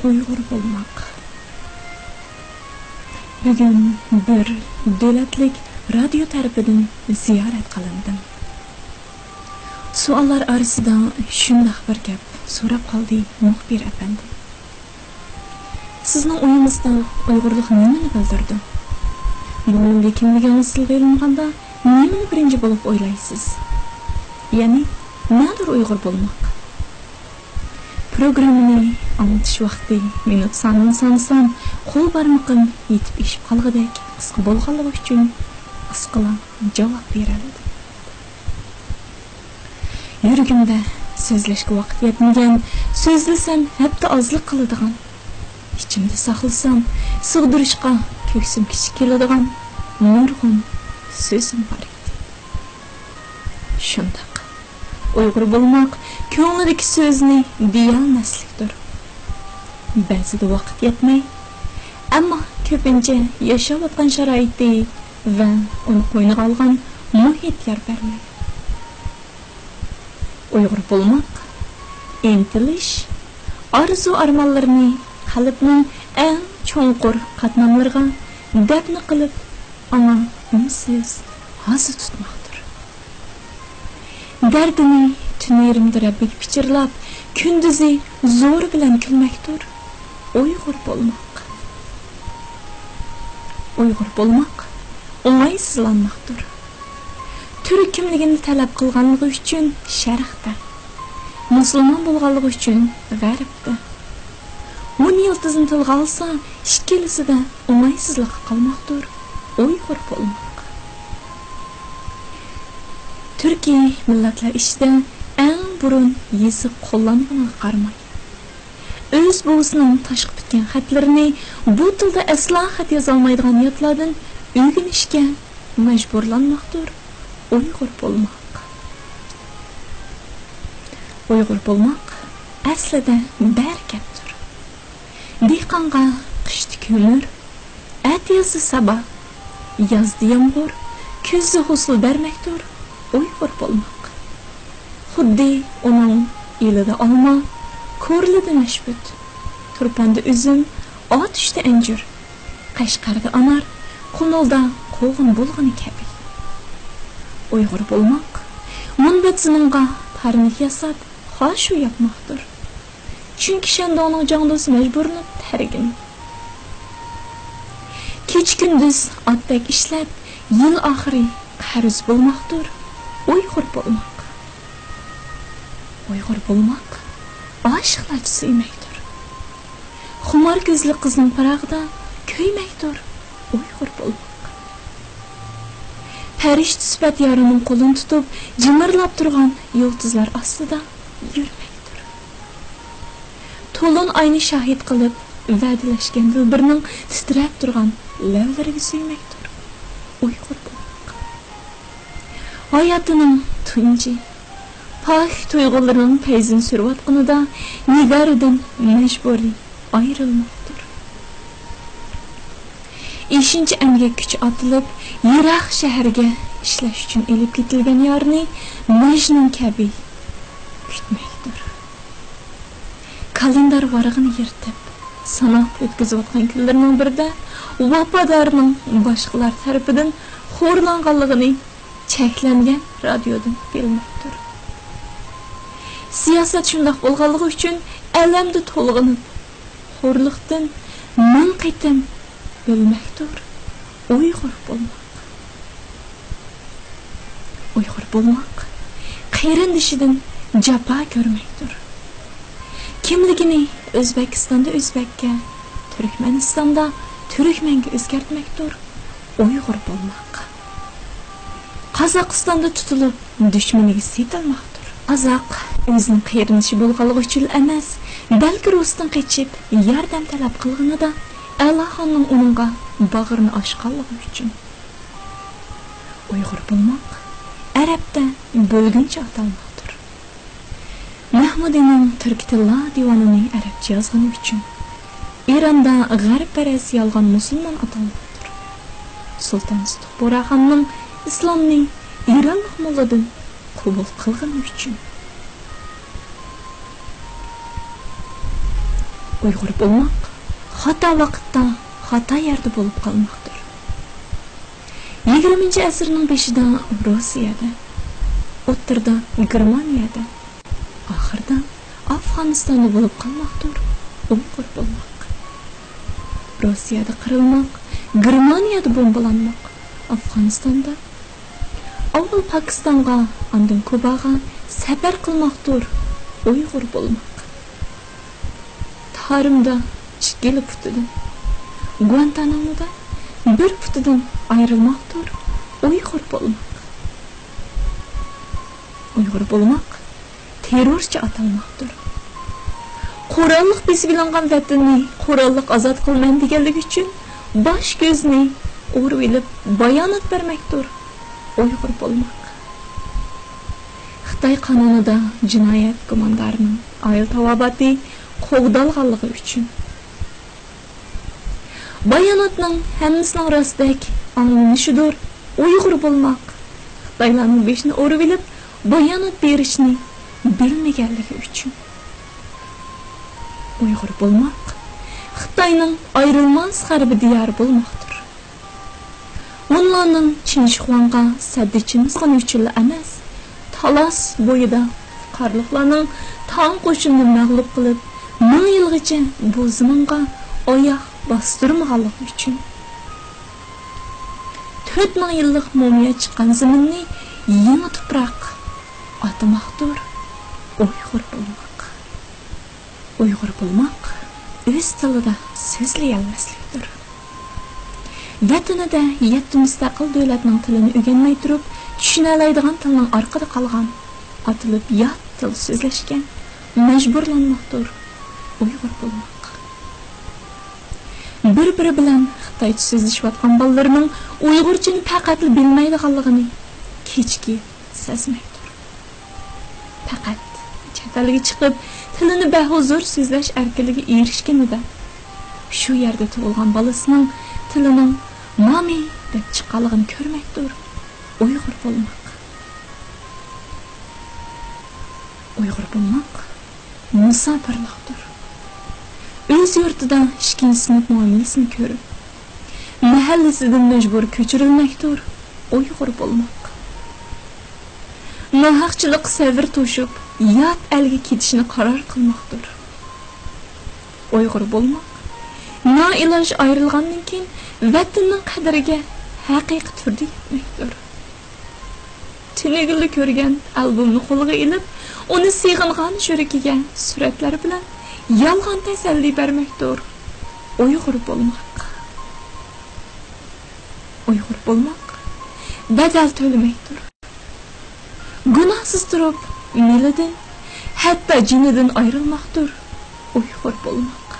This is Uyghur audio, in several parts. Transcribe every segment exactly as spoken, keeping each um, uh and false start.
ئۇيغۇر بولماق. بۈگۈن بىر دۆلەتلىك رادىيو تەرىپىدىن زىيارەت قىلىندىم. سوئاللار ئارىسىدا شۇنداق بىر گەپ سوراپ قالدى مۇخبىر ئەپەندى. سىزنىڭ ئويىڭىزدا ئۇيغۇرلۇق نېمىنى بىلدۈرىدۇ؟ بۇ مىللىي كىملىكىڭىز تىلغا ئېلىنغاندا نېمىنى بىرىنچى بولۇپ ئويلايسىز؟ يەنى نەدۇر ئۇيغۇر بولماق؟ پروگراممىنى ئاڭلىتىش ۋاقتى مىنۇت سانىنى سانىسام، قول بارمىقىم يېتىپ ئېشىپ قالغۇدەك قىسقا بولغانلىقى ئۈچۈن قىسقىلا جاۋاب بېرەلىدىم. يۈرىكىمدە سۆزلەشكە ۋاقىت يەتمىگەن، سۆزلىسەم ھەپتە ئازلىق قىلىدىغان، ئىچىمدە ساقلىسام سىغدۇرۇشقا كۆكسۈم كىچىك كېلىدىغان نۇرغۇن سۆزۈم بار ئىدى. شۇنداق، ئۇيغۇر بولماق كۆڭلىدىكى سۆزنى دېيەلمەسلىكتۇر. بەزىدە ۋاقىت يەتمەي، ئەمما كۆپىنچە ياشاۋاتقان شارائىتى ۋە ئۇنى قوينىغا ئالغان مۇھىت يار بەرمەي. ئۇيغۇر بولماق، ئىنتىلىش، ئارزۇ-ئارمانلىرىنى قەلبنىڭ ئەڭ چوڭقۇر قاتلاملىرىغا دەپنە قىلىپ، ئاڭا ئۈنسىز ھازا تۇتماقتۇر. دەردىنى تۈنلىرىمدە رەببىگە پىچىرلاپ، كۈندۈزى زور بىلەن كۈلمەكتۇر ئۇيغۇر بولماق. ئۇيغۇر بولماق ئوڭايسىزلانماقتۇر. تۈرك كىملىكىنى تەلەپ قىلغانلىقى ئۈچۈن شەرقتە، مۇسۇلمان بولغانلىقى ئۈچۈن غەربتە، ھون يىلتىزىنى تىلغا ئالسا، ئىككىلىسىدە ئوڭايسىزلىققا قالماقتۇر ئۇيغۇر بولماق. تۈركىي مىللەتلەر ئىچىدە ئەڭ بۇرۇن يېزىق قوللانغىنىغا قارىماي، ئۆز بوۋىسىنىڭ تاشقا پۈتكەن خەتلىرىنى، بۇ تىلدا ئەسلا خەت يازالمايدىغان ياتلاردىن ئۆگىنىشكە مەجبۇرلانماقتۇر ئۇيغۇر بولماق. ئۇيغۇر بولماق ئەسلىدە بەرىكەتتۇر. دېھقانغا قىشتا كۆمۈر، ئەتىيازدا سابا، يازدا يامغۇر، كۈزدە ھوسۇل بەرمەكتۇر ئۇيغۇر بولماق. خۇددى ئۇنىڭ ئېلىدا ئالما، كورلىدا نەشپۈت، تۇرپاندا ئۈزۈم، ئاتۇشتا ئەنجۈر، قەشقەردە ئانار، قۇمۇلدا قوغۇن بولغىنى كەبى. ئۇيغۇر بولماق مۇنبەت زېمىنغا پارنىك ياساپ، خاشۇ ياپماقتۇر. چۈنكى شەندۇڭنىڭ جاڭدۇسى مەجبۇرلىنىپ تەرگىن. كېچە-كۈندۈز ئاتتەك ئىشلەپ، يىل ئاخىرى قەرز بولماقتۇر ئۇيغۇر بولماق. ئۇيغۇر بولماق ئاشىقلارچە سۆيمەكتۇر. خۇمار كۆزلۈك قىزنىڭ پىراقىدا كۆيمەكتۇر ئۇيغۇر بولماق. پەرىشتە سۈپەت يارىنىڭ قولىنى تۇتۇپ، جىمىرلاپ تۇرغان يۇلتۇزلار ئاستىدا يۈرمەكتۇر. تولۇن ئاينى شاھىت قىلىپ، ۋەدىلەشكەن دىلبىرنىڭ تىترەپ تۇرغان لەۋلىرىگە سۆيمەكتۇر ئۇيغۇر بولماق. ھاياتىنىڭ تۇنجى پاك تۇيغۇلىرىنىڭ پەيزىنى سۈرۈۋاتقىنىدا نىگارىدىن مەجبۇرىي ئايرىلماقتۇر. ئېشىنچە ئەمگەك كۈچى ئاتىلىپ، يىراق شەھەرگە ئىشلەش ئۈچۈن ئېلىپ كېتىلگەن يارنى مەجنۇن كەبى كۈتمەكتۇر. كالېندار ۋارىقىنى يىرتىپ، ساناپ ئۆتكۈزۈۋاتقان كۈنلىرىنىڭ بىرىدە ۋاپادارنىڭ باشقىلار تەرىپىدىن خورلانغانلىقىنى چەكلەنگەن رادىيودىن بىلمەكتۇر. سىياسەت شۇنداق بولغانلىقى ئۈچۈن ئەلەمدە تولغىنىپ، خورلۇقتىن مىڭ قېتىم ئۆلمەكتۇر ئۇيغۇر بولماق. ئۇيغۇر بولماق قېرىندىشىدىن جاپا كۆرمەكتۇر. كىملىكىنى ئۆزبېكىستاندا ئۆزبەككە، تۈركمەنىستاندا تۈركمەنگە ئۆزگەرتمەكتۇر ئۇيغۇر بولماق. قازاقىستاندا تۇتۇلۇپ، دۈشمىنىگە سېتىلماقتۇر. قازاق ئۆزىنىڭ قېرىندىشى بولغانلىقى ئۈچۈن ئەمەس، بەلكى رۇستىن قېچىپ، ياردەم تەلەپ قىلغىنىدا، ئەلاخاننىڭ ئۇنىڭغا باغرىنى ئاچقانلىقى ئۈچۈن. ئۇيغۇر بولماق ئەرەبتە بۆلگۈنچى ئاتالماقتۇر. مەھمۇدىنىڭ تۈركىي تىللار دىۋانىنى ئەرەبچە يازغىنى ئۈچۈن ئىراندا غەربپەرەس يالغان مۇسۇلمان ئاتالماقتۇر. سۇلتان سۇتۇق بۇراخاننىڭ ئىسلامنى ئىرانلىق موللىدىن قوبۇل قىلغىنى ئۈچۈن. ئۇيغۇر بولماق خاتا ۋاقىتتا، خاتا يەردە بولۇپ قالماقتۇر. يىگىرمىنچى ئەسىرنىڭ بېشىدا روسىيەدە، ئوتتۇرىدا گېرمانىيەدە، ئاخىرىدا ئافغانىستاندا بولۇپ قالماقتۇر ئۇيغۇر بولماق. روسىيەدە قىرىلماق، گېرمانىيەدە بومبىلانماق، ئافغانىستاندا، ئاۋۋال پاكىستانغا، ئاندىن كۇباغا سەپەر قىلماقتۇر ئۇيغۇر بولماق. تارىمدا ئىككىلا پۇتىدىن، گۇانتانامودا بىر پۇتىدىن ئايرىلماقتۇر ئۇيغۇر بولماق. ئۇيغۇر بولماق تېررورچى ئاتالماقتۇر. قوراللىق بېسىۋېلىنغان ۋەتىنىنى قوراللىق ئازاد قىلىمەن دېگەنلىكى ئۈچۈن باش كۆزىنى ئورىۋېلىپ بايانات بەرمەكتۇر ئۇيغۇر بولماق. خىتاي قانۇنىدا جىنايەت گۇماندارىنىڭ ئائىلە تاۋابىئاتى قوغدالغانلىقى ئۈچۈن. باياناتنىڭ ھەممىسىنىڭ راستتەك ئاڭلىنىشىدۇر ئۇيغۇر بولماق. خىتايلارنىڭ بېشىنى ئۇرۇۋېلىپ بايانات بېرىشنى بىلمىگەنلىكى ئۈچۈن. ئۇيغۇر بولماق خىتاينىڭ ئايرىلماس غەربىي دىيارى بولماقتۇر. ھونلارنىڭ چىنشىخۇاڭغا سەددە چىمىزغىنى ئۈچۈنلا ئەمەس، تالاس بويىدا قارلۇقلارنىڭ تاڭ قوشۇنىنى مەغلۇپ قىلىپ، مىڭ يىلغىچە بۇ زېمىنغا ئاياغ باستۇرمىغانلىقى ئۈچۈن. تۆت مىڭ يىللىق مۇمىيا چىققان زېمىننى يېڭى تۇپراق ئاتىماقتۇر ئۇيغۇر بولماق. ئۇيغۇر بولماق ئۆز تىلىدا سۆزلىيەلمەسلىكتۇر. ۋەتىنىدە يەتتە مۇستەقىل دۆلەتنىڭ تىلىنى ئۆگەنمەي تۇرۇپ، چۈشىنەلەيدىغان تىلنىڭ ئارقىدا قالغان، ئاتىلىپ يات تىل سۆزلەشكە مەجبۇرلانماقتۇر ئۇيغۇر بولماق. بىر-بىرى بىلەن خىتايچە سۆزلىشىۋاتقان بالىلىرىنىڭ ئۇيغۇرچىنى پەقەتلا بىلمەيدىغانلىقىنى كېچىكىپ سەزمەكتۇر. پەقەت چەت ئەلگە چىقىپ، تىلىنى بەھۇزۇر سۆزلەش ئەركىنلىكىگە ئېرىشكىنىدە، شۇ يەردە تۇغۇلغان بالىسىنىڭ تىلىنىڭ مامى دەپ چىققانلىقىنى كۆرمەكتۇر ئۇيغۇر بولماق. ئۇيغۇر بولماق مۇساپىرلىقتۇر. ئۆز يۇرتىدا ئىككىنچى سىنىپ مۇئامىلىسىنى كۆرۈپ، مەھەللىسىدىن مەجبۇر كۆچۈرۈلمەكتۇر ئۇيغۇر بولماق. ناھەقچىلىققا سەۋر توشۇپ، يات ئەلگە كېتىشنى قارار قىلماقتۇر ئۇيغۇر بولماق. نائىلاج ئايرىلغاندىن كېيىن، ۋەتىنىنىڭ قەدرىگە ھەقىقىي تۈردە يەتمەكتۇر. تۈنۈگۈنلا كۆرگەن ئالبومنى قولىغا ئېلىپ، ئۇنى سېغىنغان يۈرىكىگە سۈرەتلەر بىلەن يالغان تەسەللى بەرمەكتۇر ئۇيغۇر بولماق. ئۇيغۇر بولماق بەدەل تۆلىمەكتۇر. گۇناھسىز تۇرۇپ مېلىدىن، ھەتتا جېنىدىن ئايرىلماقتۇر ئۇيغۇر بولماق.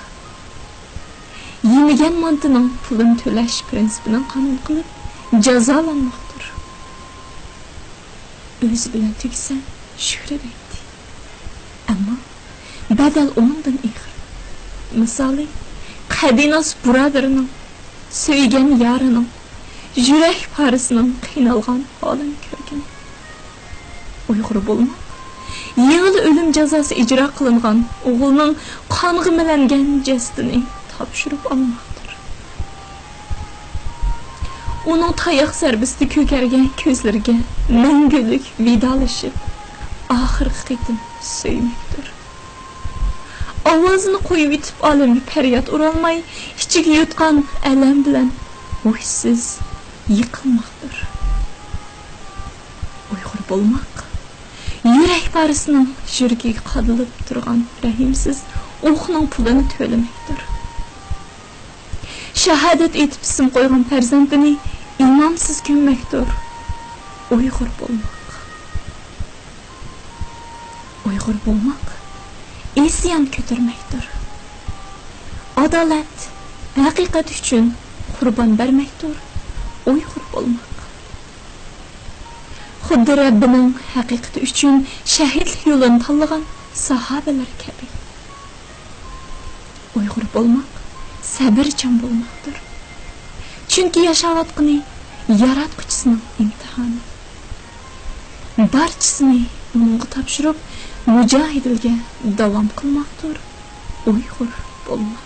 يېمىگەن مانتىنىڭ پۇلىنى تۆلەش پىرىنسىپىنى قانۇن قىلىپ جازالانماقتۇر. ئۆزى بىلەن تۈگىسە شۈكرى دەيتتى. ئەمما بەدەل ئۇنىڭدىن ئېغىر. مىسالى، قەدىناس بۇرادىرىنىڭ، سۆيگەن يارىنىڭ، يۈرەك پارىسىنىڭ قىينالغان ھالىنى كۆرگىنى. ئۇيغۇر بولماق يېڭىلا ئۆلۈم جازاسى ئىجرا قىلىنغان ئوغلىنىڭ قانغا مىلەنگەن جەسىتىنى تاپشۇرۇپ ئالماقتۇر. ئۇنىڭ تاياق زەربىسىدە كۆكەرگەن كۆزلىرىگە مەڭگۈلۈك ۋىدالىشىپ، ئاخىرقى قېتىم سۆيمەكتۇر. ئاۋازىنى قويۇۋېتىپ، ئالەمگە پەرياد ئۇرالماي، ئىچىگە يۇتقان ئەلەم بىلەن ھوشسىز يىقىلماقتۇر. ئۇيغۇر بولماق يۈرەك پارىسىنىڭ يۈرىكىگە قادىلىپ تۇرغان رەھىمسىز ئوقنىڭ پۇلىنى تۆلىمەكتۇر. شاھادەت ئېيتىپ ئىسىم قويغان پەرزەنتىنى ئىمامسىز كۆممەكتۇر. ئۇيغۇر بولماق. ئۇيغۇر بولماق ئىسيان كۆتۈرمەكتۇر. ئادالەت، ھەقىقەت ئۈچۈن قۇربان بەرمەكتۇر. ئۇيغۇر بولماق خۇددى رەببىنىڭ ھەقىقىتى ئۈچۈن شەھىدلىك يولىنى تاللىغان ساھابىلەر كەبى. ئۇيغۇر بولماق سەۋرچان بولماقتۇر. چۈنكى ياشاۋاتقىنى ياراتقۇچىسىنىڭ ئىمتىھانى. بارچىسىنى ئۇنىڭغا تاپشۇرۇپ، مۇجاھىدىلىككە داۋام قىلماقتۇر ئۇيغۇر بولما.